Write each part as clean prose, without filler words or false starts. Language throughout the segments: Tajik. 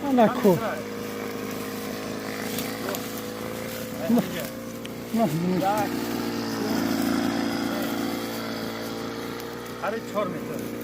Ана ку. Қариб 4 метр.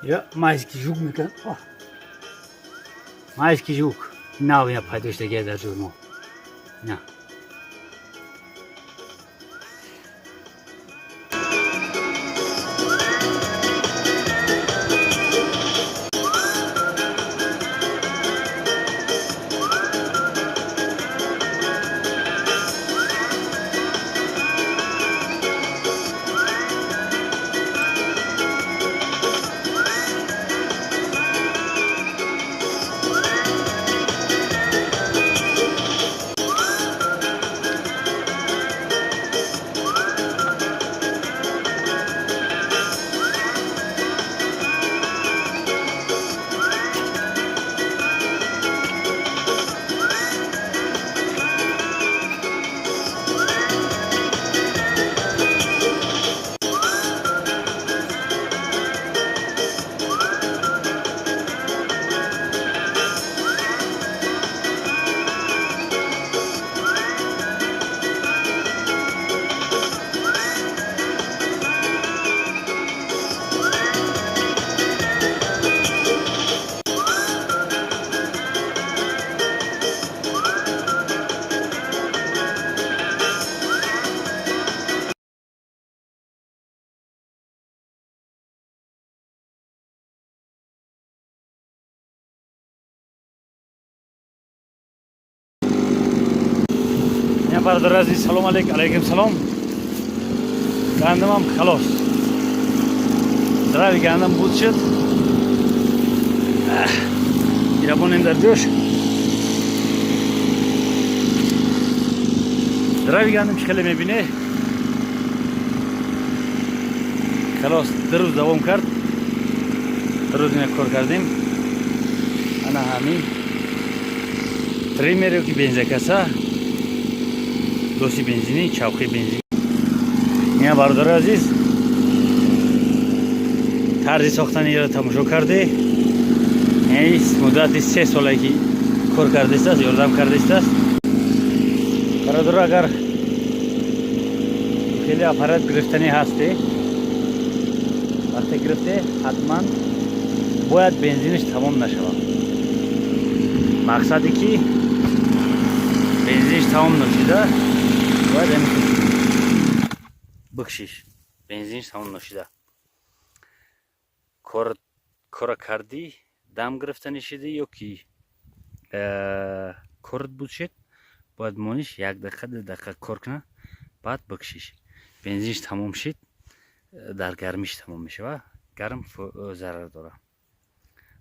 Я майский жук мекунад. Майский жук нав ина пайдо шудагия дар ҷои мо. На. Бародари азиз, салом алейк, алейкум салом. Гандумам халос. Драви гандум буд шуд. Ирабонем дар ҷош. Драви гандум чӣ хеле мебине? Халос, 2 рӯз давом кард. 2 рӯз ина кор кардем. Ана ҳамин триммер ки бензакаса, доси бензинӣ, чавқи бензин. Ина, бародари азиз, тарзи сохтани иро тамошо карде. Муддати 3 соле ки кор кардистааст, ёрдам кардистааст. Бародаро, агар хеле аппарат гирифтанӣ ҳасте, вақте гирифте, ҳатман бояд бензинаш тамом нашавад. Мақсаде ки бензинаш тамом нашида, бояд бикшиш. Бензинаш тамом нашида кора кардӣ, дам гирифтанӣ шидӣ ё ки корат буд шед, бояд мониш 1 дақиқа, 2 дақиқа кор куна, баъд бикшиш. Бензинаш тамом шид, дар гармиш тамом мешава. Гарм зарар дорад.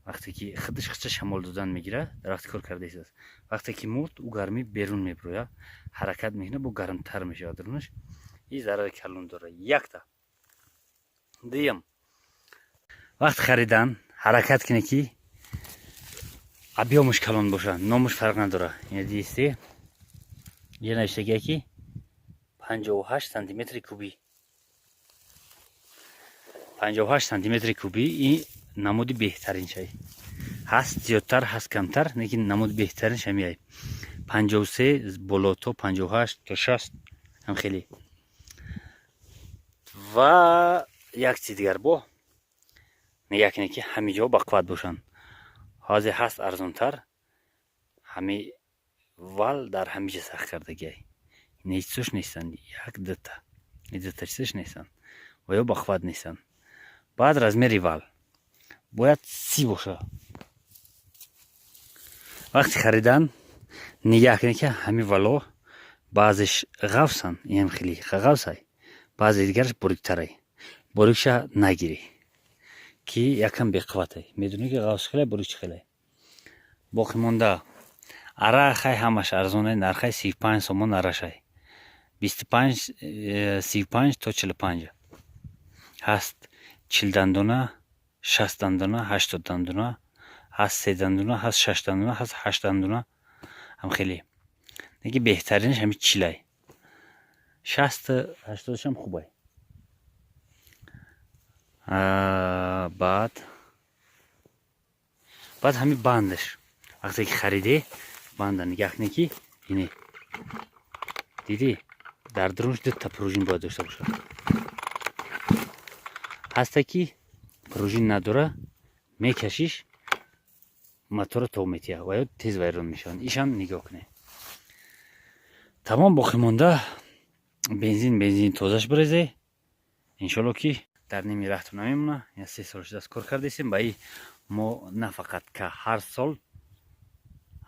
Вақте ки худаш хича шамол додан мегирад, дар вақти кор карда истааст, вақте ки мурд, ӯ гармӣ берун мебирояд, ҳаракат мекунад, бо гармтар мешавад дарунаш. И зарари калон дорад. Якта дуюм, вақти харидан ҳаракат кунед, ки объём аш калон бошад, номаш фарқ надорад. Ина дидисте, ҷа навиштагия, ки 58 сантиметри кубӣ, 58 сантиметри кубӣ. Ин намуди беҳтариншай ҳаст. Зиёдтар ҳаст, камтар, лекин намуди беҳтаринш ҳамиай, 53 боло то 58 то 60 ҳам хеле. Ва як чиз дигар бо нигоҳ кунед, ки ҳами ҷо бақувват бошанд. Ҳозир ҳаст арзонтар, ҳами вал дар ҳами ҷа сахт кардагиай, ҳечсош нестанд, як дута, дута чизаш нестанд ва ё бақувват нестанд. Баъд размери вал бояд 30 боша. Вақти харидан нигаҳ кунед, ки ҳами вало баъзеш ғафсанд, инам хеле ғафсай, баъзе дигараш буриктарай. Бурикша нагирӣ, ки якам беқувватай. Медонӣ, ки ғафс хеле, бурик чӣ хеле. Боқӣ монда ара хай, ҳамаш арзонай, нархай 35 сомон арашай, 25, 35 то 45 ҳаст, 40 дандона, 60 дандона, 80 дандона ҳаст, се дандона ҳаст, шаш дандона ҳаст, ҳашт дандона ҳам хеле. Лекин беҳтаринаш ҳами 40-ай, 60-у 80-шам хубай. Баъд ҳами бандаш, вақте ки хариде, банда нигаҳ кунед, ки ине дидӣ, дар дарунаш дута пружин бояд дошта бошад. Ҳаста, ки пружин надора, мекашиш, мотора тоб метиҳад ва ё тез вайрон мешаванд. Ишам нигоҳ кунед. Тамом, боқӣ монда бензин, бензини тозаш бирезе, иншолло, ки дар ними раҳту намемона. Я 3 сол шудааст кор кардесем ба и мо. На фақат ка, ҳар сол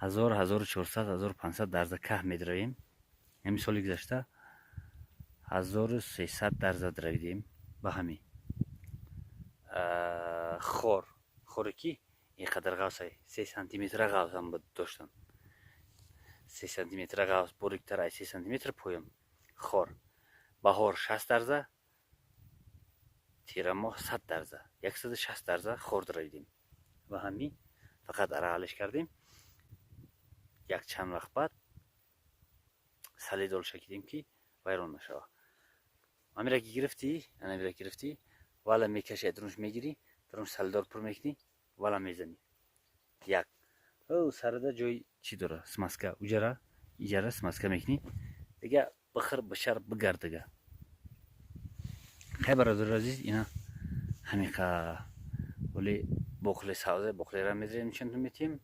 1000, 1400, 1500 дарза каҳ медравем. Ҳамин соли гузашта 1300 дарза дравидем ба ҳамин хор. Хоре ки ин қадар ғафсай, 3 сантиметра ғафсам доштан, 3 сантиметра ғафс, бориктар ай 3 сантиметр поён хор. Баҳор 60 дарза, тирамоҳ 100 дарза, 160 дарза хор дравидем ва ҳамин фақат араалиш кардем. Як чанд вақт баъд солидол шакидем, ки вайрон нашавад. Амира ки гирифтӣ, анамира гирифтӣ, вала мекаши, дарунш мегирӣ, дарунш солидол пур мекунӣ, вала мезанӣ. Як сарада ҷои чӣ дора, смазка, уҷара иҷара смазка мекунӣ, дига бихир, бишар, бигард дига. Хай, бародари азиз, ина ҳамиқа. Вале боқли савзе, боқлера медирем, чунтун метиҳем.